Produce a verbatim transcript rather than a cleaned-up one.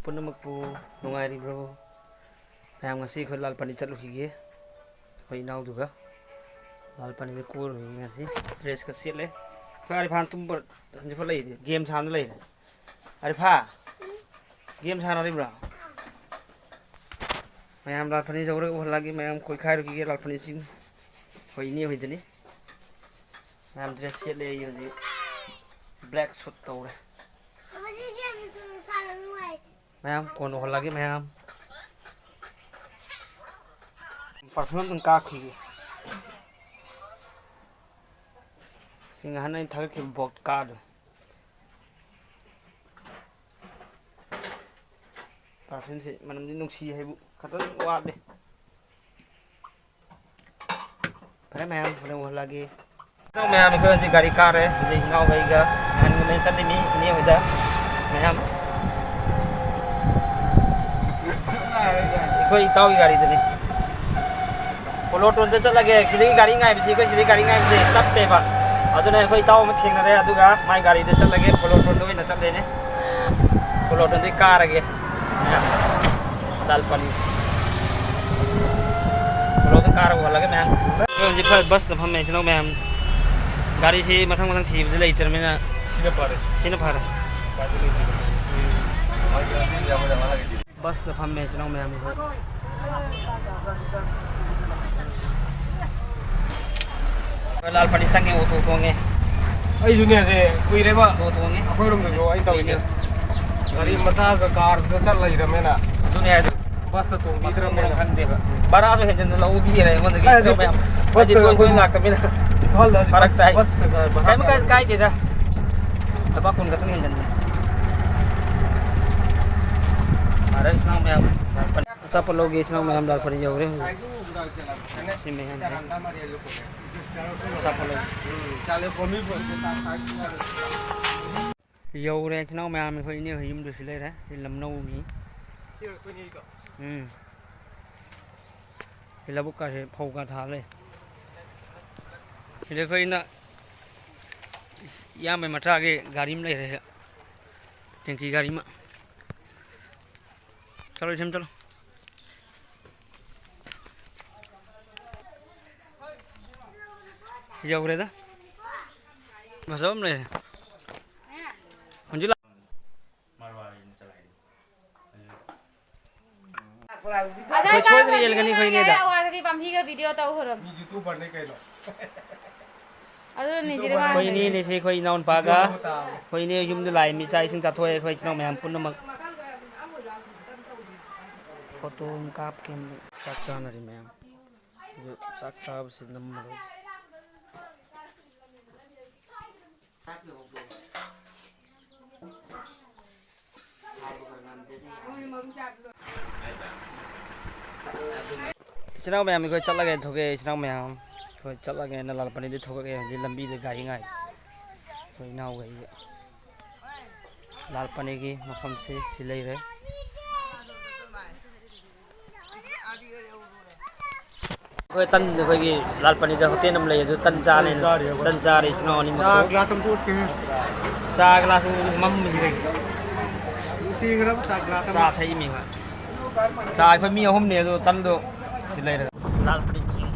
ꯄꯨꯝꯅꯃꯛꯄꯨ ꯅꯨꯡꯉꯥꯏꯔꯤꯕ꯭ꯔꯣ? ꯃꯌꯥꯝ, ꯉꯁꯤ ꯑꯩꯈꯣꯏ ꯂꯥꯜ ꯄꯥꯅꯤ ꯆꯠꯂꯨꯈꯤꯒꯦ꯫ ꯑꯩꯈꯣꯏ ꯏꯅꯥꯎꯗꯨꯒ ꯂꯥꯜ ꯄꯥꯅꯤꯗ ꯀꯣꯏꯔꯨꯈꯤꯒꯦ ꯉꯁꯤ꯫ ꯗ꯭ꯔꯦꯁꯀ ꯁꯦꯠꯂꯦ꯫ ꯑꯩꯈꯣꯏ ꯑꯥꯔꯤꯐꯥꯟ ꯇꯨꯝꯕ ꯍꯧꯖꯤꯛꯐꯥꯎ ꯂꯩꯔꯤ, ꯒꯦꯝ ꯁꯥꯟꯅ ꯂꯩꯔꯦ꯫ ꯑꯥꯔꯤꯐꯥ, ꯒꯦꯝ ꯁꯥꯟꯅꯔꯤꯕ꯭ꯔꯥ? ꯃꯌꯥꯝ ꯂꯥꯜ ꯄꯥꯅꯤ ꯌꯧꯔꯒ ꯎꯍꯜꯂꯒꯦ, ꯃꯌꯥꯝ ꯀꯣꯏꯈꯥꯏꯔꯨꯈꯤꯒꯦ ꯂꯥꯜ ꯄꯥꯅꯤꯁꯤꯡ꯫ ꯑꯩꯈꯣꯏ ꯏꯅꯦ ꯍꯣꯏꯗꯅꯤ꯫ ꯃꯌꯥꯝ ꯗ꯭ꯔꯦꯁ ꯁꯦꯠꯂꯦ, ꯑꯩ ꯍꯧꯖꯤꯛ ꯕ꯭ꯂꯦꯛ ꯁꯨꯠ ꯇꯧꯔꯦ꯫ ꯃꯌꯥꯝ ꯀꯣꯟꯅ ꯎꯍꯜꯂꯒꯦ ꯃꯌꯥꯝ꯫ ꯄꯔꯐ꯭ꯌꯨꯝ ꯑꯝꯇꯪ ꯀꯥꯞꯈꯤꯒꯦ꯫ ꯁꯤ ꯉꯍꯥꯟ ꯑꯩꯅ ꯊꯥꯒꯠꯈꯤꯕ ꯕꯣꯠꯀꯥꯗꯣ꯫ ꯄꯔꯐ꯭ꯌꯨꯝꯁꯦ ꯃꯅꯝꯗꯤ ꯅꯨꯡꯁꯤ ꯍꯥꯏꯕꯨ ꯈꯇꯪ ꯋꯥꯠꯂꯦ꯫ ꯐꯔꯦ ꯃꯌꯥꯝ, ꯍꯣꯔꯦꯟ ꯎꯍꯜꯂꯒꯦ꯫ ꯏꯅꯥꯎ ꯃꯌꯥꯝ, ꯑꯩꯈꯣꯏ ꯍꯧꯖꯤꯛ ꯒꯥꯔꯤ ꯀꯥꯔꯦ꯫ ꯍꯧꯖꯤꯛ ꯏꯅꯥꯎꯈꯩꯒ ꯉꯍꯥꯟ ꯆꯠꯂꯤꯃꯤ ꯏꯅꯦ ꯍꯣꯏꯗ꯫ ꯃꯌꯥꯝ, ꯑꯩꯈꯣꯏ ꯏꯇꯥꯎꯒꯤ ꯒꯥꯔꯤꯗꯅꯤ꯫ ꯄꯣꯂꯣ ꯇꯣꯟꯗ ꯆꯠꯂꯒꯦ꯫ ꯁꯤꯗꯒꯤ ꯒꯥꯔꯤ ꯉꯥꯏꯕꯁꯤ, ꯑꯩꯈꯣꯏ ꯁꯤꯗꯒꯤ ꯒꯥꯔꯤ ꯉꯥꯏꯕꯁꯦ ꯇꯞꯄꯦꯕ꯫ ꯑꯗꯨꯅ ꯑꯩꯈꯣꯏ ꯏꯇꯥꯎ ꯑꯃ ꯊꯦꯡꯅꯔꯦ, ꯑꯗꯨꯒ ꯃꯥꯏ ꯒꯥꯔꯤꯗ ꯆꯠꯂꯒꯦ꯫ ꯄꯣꯂꯣ ꯇꯣꯟꯗ ꯑꯣꯏꯅ ꯆꯠꯂꯦꯅꯦ꯫ ꯄꯣꯂꯣ ꯇꯣꯟꯗꯒꯤ ꯀꯥꯔꯒꯦ꯫ ꯂꯥꯜ ꯄꯥꯅꯤ꯫ ꯄꯣꯂꯣꯗ ꯀꯥꯔꯒ ꯎꯍꯜꯂꯒꯦ ꯃꯌꯥꯝ꯫ ꯑꯩꯈꯣꯏ ꯍꯧꯖꯤꯛ ꯐ-, ꯕꯁꯇ ꯐꯝꯃꯦ ꯏꯆꯤꯟ ꯏꯅꯥꯎ ꯃꯌꯥꯝ꯫ ꯒꯥꯔꯤꯁꯤ ꯃꯊꯪ ꯃꯊꯪ ꯊꯤꯕꯗꯤ ꯂꯩꯇ꯭ꯔꯕꯅꯤꯅ ꯁꯤꯅ ꯐꯔꯦ꯫ ꯁꯤꯅ ꯐꯔꯦ꯫ ꯕꯁꯇ ꯐꯝꯃꯦ ꯏꯆꯤꯟ ꯏꯅꯥꯎ ꯃꯌꯥꯝ ꯑꯩꯈꯣꯏ꯫ ꯂꯥꯜ ꯄꯥꯅꯤ ꯆꯪꯉꯦ, ꯑꯣꯇꯣ ꯇꯣꯡꯉꯦ꯫ ꯑꯩꯁꯨꯅꯦ, ꯁꯦ ꯀꯨꯏꯔꯦꯕ꯫ ꯑꯣꯇꯣ ꯇꯣꯡꯉꯦ꯫ ꯑꯩꯈꯣꯏꯔꯣꯝꯗꯁꯨ ꯑꯩꯅ ꯇꯧꯔꯤꯁꯦ꯫ ꯀꯨꯏꯔꯦ꯫ ꯒꯥꯔꯤ ꯃꯆꯥꯒ ꯀꯥꯔꯗꯨꯗ ꯆꯠ ꯂꯩꯔꯕꯅꯤꯅ꯫ ꯑꯗꯨꯅꯦ ꯍꯥꯏꯗꯣ꯫ ꯕꯁꯇ ꯃꯊꯣꯡ ꯃꯔꯝ ꯇꯣꯡꯕꯤꯗ꯭ꯔꯕꯅꯤꯅ꯫ ꯈꯪꯗꯦꯕ꯫ ꯚꯔꯥꯁꯨ ꯍꯦꯟꯖꯟꯅ ꯂꯧꯕꯤꯔꯦ ꯑꯩꯉꯣꯟꯗꯒꯤ꯫ ꯀꯥꯏꯗꯩ ꯃꯌꯥꯝ꯫ ꯕꯁꯇ ꯑꯩꯗꯤ ꯇꯣꯏ ꯇꯣꯏꯅ ꯑꯩꯈꯣꯏ ꯂꯥꯛꯇꯕꯅꯤꯅ ꯏꯝꯐꯥꯜꯗ ꯍꯧꯖꯤꯛ ꯐꯔꯛ ꯇꯥꯏ꯫ ꯕꯁꯇ ꯚꯔꯥ ꯀꯩꯝ ꯀꯥꯏ-, ꯀꯥꯏꯗꯦꯗ꯫ ꯂꯨꯄꯥ ꯀꯨꯟ ꯈꯛꯇꯪ ꯍꯦꯟꯖꯟꯕꯅꯤ꯫ ꯐꯔꯦ, ꯏꯆꯤꯟ ꯏꯅꯥꯎ ꯃꯌꯥꯝ꯫ ꯑꯆꯥꯄꯣꯠ ꯂꯧꯒꯦ, ꯏꯆꯤꯟ ꯏꯅꯥꯎ ꯃꯌꯥꯝ ꯂꯥꯛꯄꯅꯤ ꯌꯧꯔꯦ ꯍꯧꯖꯤꯛ꯫ ꯁꯤ ꯃꯌꯥꯝ꯫ ꯑꯆꯥꯄꯣꯠ ꯂꯧꯒꯦ꯫ ꯌꯧꯔꯦ, ꯏꯆꯤꯟ ꯏꯅꯥꯎ ꯃꯌꯥꯝ, ꯑꯩꯈꯣꯏ ꯏꯅꯦ ꯍꯣꯏ ꯌꯨꯝꯗꯁꯨ ꯂꯩꯔꯦ꯫ ꯁꯤ ꯂꯝꯅꯧꯅꯤ꯫ ꯎꯝ꯫ ꯁꯤ ꯂꯧꯕꯨꯛꯀꯥꯁꯦ ꯐꯧꯒ ꯊꯥ ꯂꯩ꯫ ꯁꯤꯗ ꯑꯩꯈꯣꯏꯅ ꯏꯌꯥꯝꯕ ꯃꯆꯥꯒꯤ ꯒꯥꯔꯤ ꯑꯃ ꯂꯩꯔꯦ꯫ ꯇꯦꯡꯀꯤ ꯒꯥꯔꯤ ꯑꯃ꯫ ꯆꯠꯂꯣ, ꯏꯆꯝ ꯆꯠꯂꯣ꯫ ꯌꯧꯔꯦꯗ꯫ ꯐꯖꯕ ꯑꯃ ꯂꯩꯔꯦ꯫ ꯍꯧꯖꯤꯛ ꯂꯥꯛ-, ꯑꯩꯈꯣꯏ ꯁꯣꯏꯗꯅ ꯌꯦꯜꯂꯒꯅꯤ ꯑꯩꯈꯣꯏ ꯏꯅꯦꯗ꯫ ꯑꯋꯥꯗꯗꯤ ꯄꯥꯝꯕꯤꯒ video ꯇꯧꯈ꯭ꯔꯕꯅꯤ꯫ ꯃꯤ YouTuberꯅꯦ ꯀꯩꯅꯣ꯫ ꯑꯗꯨꯅꯤ ꯁꯤꯗ ꯃꯥ ꯑꯩꯈꯣꯏ ꯍꯥꯏꯗꯣ꯫ ꯏꯅꯦꯅꯦ ꯁꯤ, ꯑꯩꯈꯣꯏ ꯏꯅꯥꯎꯅꯨꯄꯥꯒ꯫ ꯑꯩꯈꯣꯏ ꯏꯅꯦ ꯌꯨꯝꯗ ꯂꯥꯛꯑꯦ, ꯃꯤ ꯆꯥꯛ ꯏꯁꯤꯡ ꯆꯥꯊꯣꯛꯑꯦ, ꯑꯩꯈꯣꯏ ꯏꯆꯤꯟ ꯏꯅꯥꯎ ꯃꯌꯥꯝ ꯄꯨꯝꯅꯃꯛ꯫ Photo ꯑꯃ ꯀꯥꯞꯀꯦ꯫ ꯆꯥꯛ ꯆꯥꯅꯔꯤ ꯃꯌꯥꯝ꯫ ꯑꯗꯨ ꯆꯥꯛ ꯆꯥꯕꯁꯤ ꯅꯝꯃꯔꯣꯏ꯫ ꯏꯆꯤꯟ ꯏꯅꯥꯎ ꯃꯌꯥꯝ ꯑꯩꯈꯣꯏ ꯆꯠꯂꯒꯦꯅ ꯊꯣꯛꯂꯛꯑꯦ, ꯏꯆꯤꯟ ꯏꯅꯥꯎ ꯃꯌꯥꯝ꯫ ꯑꯩꯈꯣꯏ ꯆꯠꯂꯒꯦꯅ ꯂꯥꯜꯄꯅꯤꯗ ꯊꯣꯛꯂꯛꯑꯦ, ꯍꯧꯖꯤꯛ ꯂꯝꯕꯤꯗ ꯒꯥꯔꯤ ꯉꯥꯏ꯫ ꯑꯩꯈꯣꯏ ꯏꯅꯥꯎꯈꯩꯒꯤ ꯂꯥꯜꯄꯅꯤꯒꯤ ꯃꯐꯝꯁꯤ ꯁꯤ ꯂꯩꯔꯦ꯫ ꯑꯩꯈꯣꯏ ꯇꯟ, ꯑꯩꯈꯣꯏꯒꯤ ꯂꯥꯜꯄꯅꯤꯗ ꯍꯣꯇꯦꯜ ꯑꯃ ꯂꯩ, ꯑꯗꯨ ꯇꯟ ꯆꯥꯔꯦ꯫ ꯇꯟ ꯆꯥꯔꯦ ꯏꯆꯤꯟ ꯏꯅꯥꯎ ꯑꯅꯤꯃꯛ꯫ ꯆꯥ ꯒ꯭ꯂꯥꯁ ꯑꯃ ꯇꯣꯠꯀꯦ꯫ ꯆꯥ ꯒ꯭ꯂꯥꯁ ꯑꯃ ꯃꯝꯃꯤꯁꯤꯗꯒꯤ꯫ ꯁꯤꯈ꯭ꯔꯕ ꯆꯥ ꯒ꯭ꯂꯥꯁ ꯑꯃ꯫ ꯆꯥ ꯊꯛꯏꯃꯤ ꯍꯣꯏ꯫ ꯆꯥ ꯑꯩꯈꯣꯏ ꯃꯤ ꯑꯍꯨꯝꯅꯦ, ꯑꯗꯣ ꯇꯟꯗꯣ ꯁꯤ ꯂꯩꯔꯦ꯫ ꯂꯥꯜꯄꯅꯤ ꯆꯤꯡ꯫